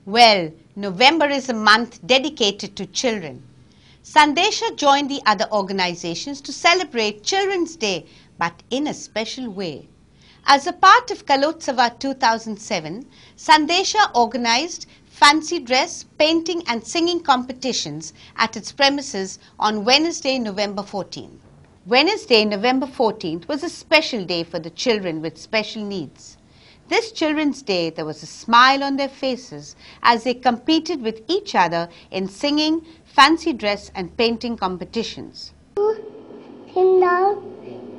Well, November is a month dedicated to children. Sandesha joined the other organizations to celebrate Children's Day, but in a special way. As a part of Kalotsava 2007, Sandesha organized fancy dress, painting and singing competitions at its premises on Wednesday, November 14th. Wednesday, November 14th was a special day for the children with special needs. This Children's Day, there was a smile on their faces as they competed with each other in singing, fancy dress and painting competitions. Him down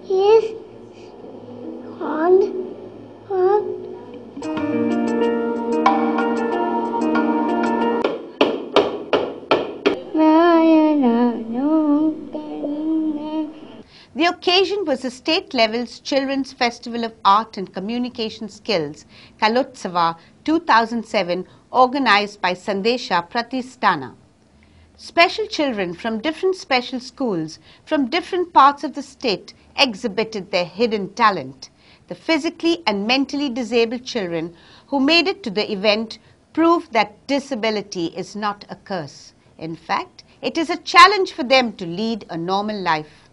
his hand. The occasion was the state level's Children's Festival of Art and Communication Skills, Kalotsava 2007, organized by Sandesha Pratisthana. Special children from different special schools from different parts of the state exhibited their hidden talent. The physically and mentally disabled children who made it to the event proved that disability is not a curse. In fact, it is a challenge for them to lead a normal life.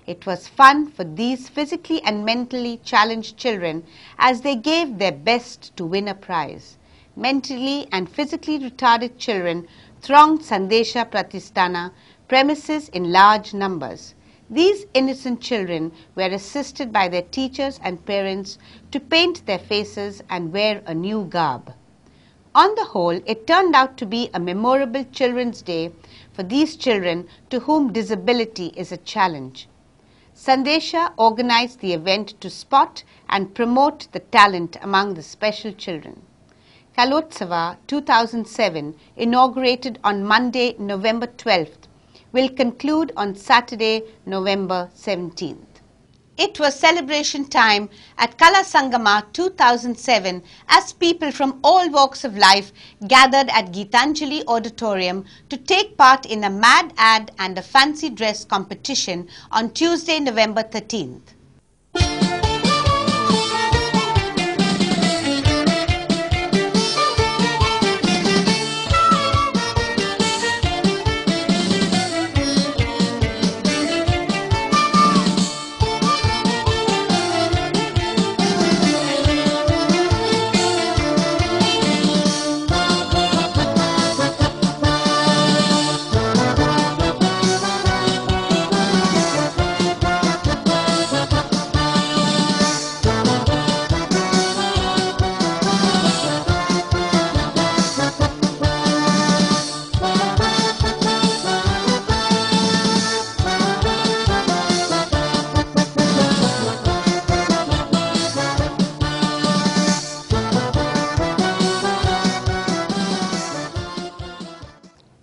It was fun for these physically and mentally challenged children as they gave their best to win a prize. Mentally and physically retarded children thronged Sandesha Pratisthana premises in large numbers. These innocent children were assisted by their teachers and parents to paint their faces and wear a new garb. On the whole, it turned out to be a memorable Children's Day for these children to whom disability is a challenge. Sandesha organized the event to spot and promote the talent among the special children. Kalotsava 2007, inaugurated on Monday, November 12th, will conclude on Saturday, November 17th. It was celebration time at Kala Sangama 2007 as people from all walks of life gathered at Gitanjali Auditorium to take part in a mad ad and a fancy dress competition on Tuesday, November 13th.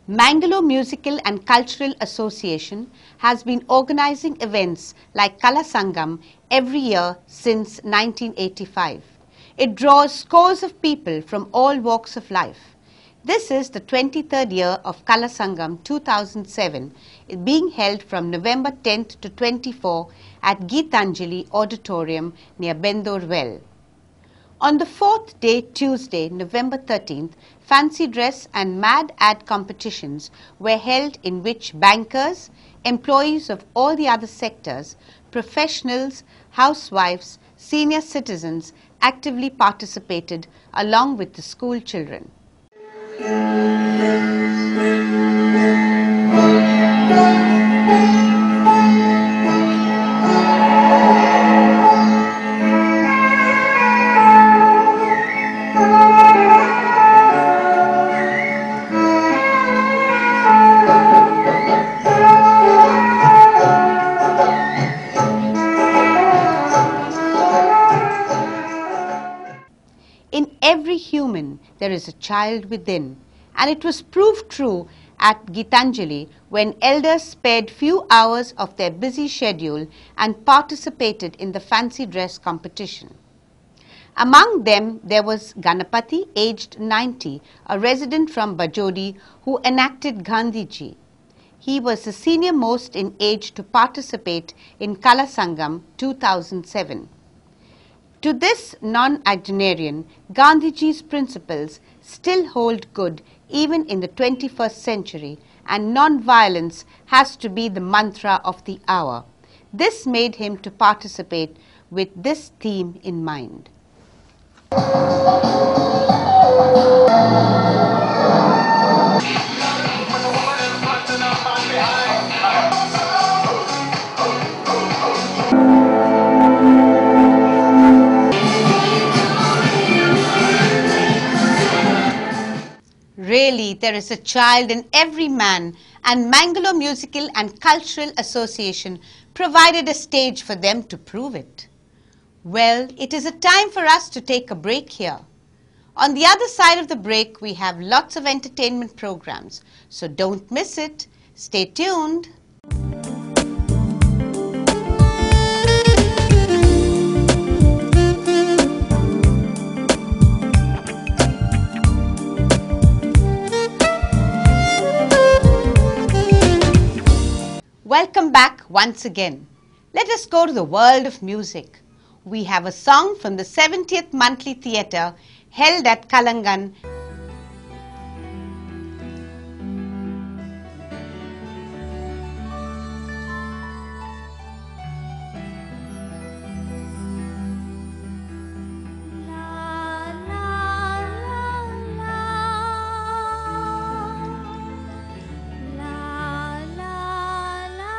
Mangalore Musical and Cultural Association has been organizing events like Kala Sangam every year since 1985. It draws scores of people from all walks of life. This is the 23rd year of Kala Sangam 2007, being held from November 10th to 24 at Gitanjali Auditorium near Bendur Well. On the fourth day, Tuesday, November 13th, fancy dress and mad ad competitions were held in which bankers, employees of all the other sectors, professionals, housewives, senior citizens actively participated along with the school children. In every human, there is a child within, and it was proved true at Gitanjali when elders spared few hours of their busy schedule and participated in the fancy dress competition. Among them, there was Ganapati, aged 90, a resident from Bajodi who enacted Gandhiji. He was the senior most in age to participate in Kala Sangam 2007. To this non-agenarian, Gandhiji's principles still hold good even in the 21st century, and non-violence has to be the mantra of the hour. This made him to participate with this theme in mind. Really, there is a child in every man, and Mangalore Musical and Cultural Association provided a stage for them to prove it. Well, it is a time for us to take a break here. On the other side of the break, we have lots of entertainment programs, so don't miss it. Stay tuned. Welcome back once again. Let us go to the world of music. We have a song from the 70th Monthly Theatre held at Kalangan. La la la.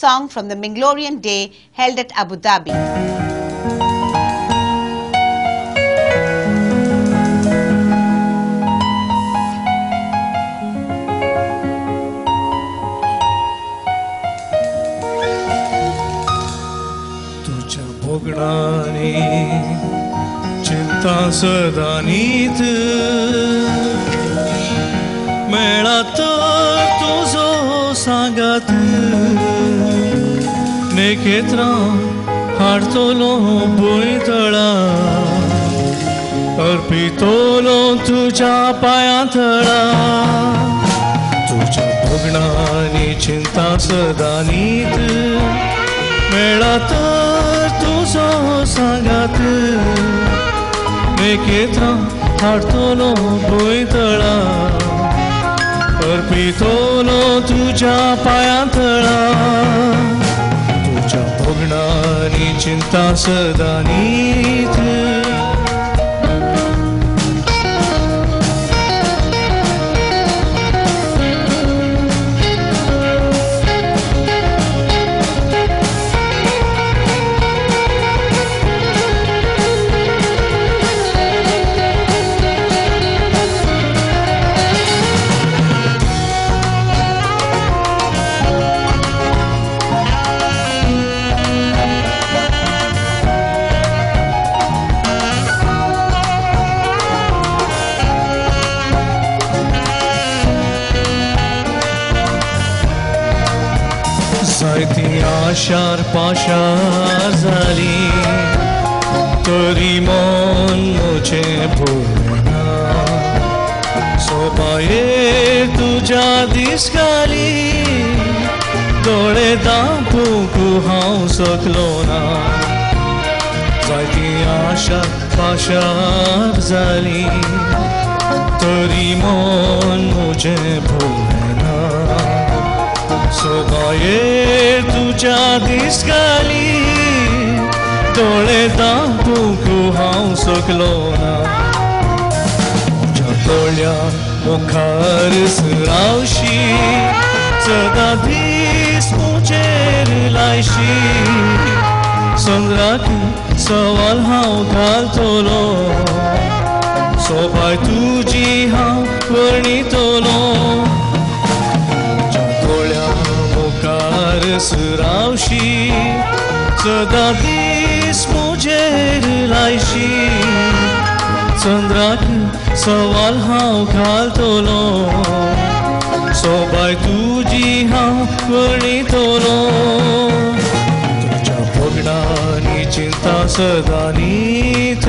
song from the Mangalorean Day held at Abu Dhabi. चिंता सदानीत मेळा तर तुजो सांगात नेखेत्रां हाडतलो भुंयतळा अर्पितलो तुज्या पांयां थळा तुज्या भोगणांनी चिंता सदानीत मेळा तर तुजो सांगात नेखेत्रां हाडतलो भुंयतळा अर्पितलो तुज्या पांयां थळा तुज्या भोगणांनी चिंता सदानीत. जायती आशार पाशार जाली तरी मन म्हजें भरना सोबाये तुज्या दीस घाली दोळे दापूंक हांव शकलो ना. जायती आशा पाशार जाली तरी मन म्हजें भरना सोबाये तुज्या दीस घाली दोळे दापूंक हांव शकलो ना. म्हज्या दोळ्या मुखार रावशी सदां दीस म्हजेर लायशी चंद्राक सवाल हांव घालतलो सोबाय तुजी हांव वर्णितलो. रावशी सदां दीस म्हजेर लायशी चंद्राक सवाल हांव घालतलो सोबाय तुजी हांव वर्णितलो. तुज्या भोगणांनी चिंता सदांनीत.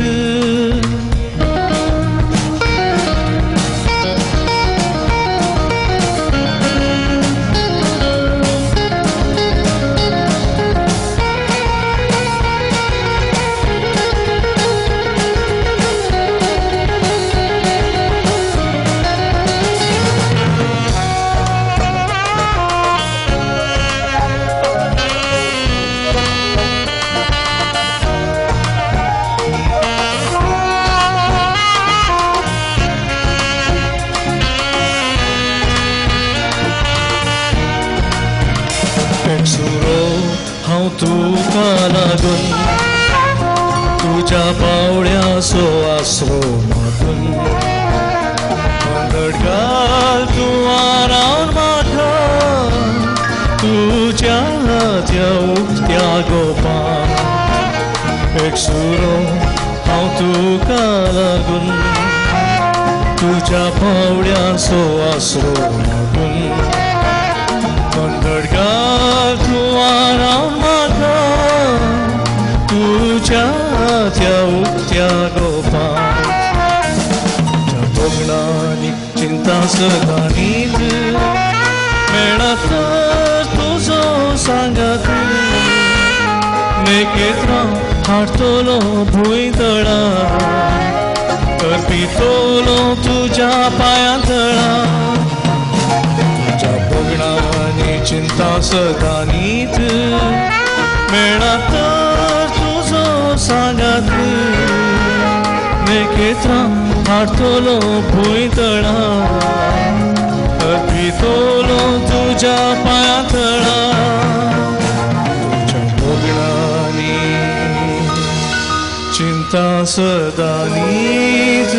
हांव तुका लागून तुज्या पावळ्याचो आसरो मागून पंगड घाल तूं आरावन म्हाका तुज्या त्या उक्त्या गोपान एकसुरो हांव तुका लागून तुज्या पावळ्याचो आसरो मागून पंगड घाल तूं आरावन म्हाका तुज्या त्या उक्त्या गोपान. तुज्या भोगणांनी चिंता सदांनीत मेळा तर तुजो सांगात नेखेत्रां हाडतलो भुंयतळा अर्पितलो तुज्या पांयां तळा तुज्या भोगणांनी चिंता सदांनीत मेळा तर तुजो सांगात नेखेत्रां हाडतलो भुंयतळा अर्पितलो तुज्या पांयां तळा. सदांनीच.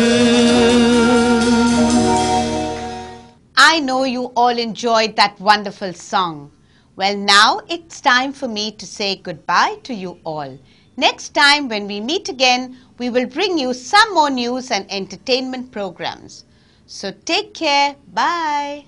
I know you all enjoyed that wonderful song. Well, now it's time for me to say goodbye to you all. Next time when we meet again, we will bring you some more news and entertainment programs. So take care. Bye.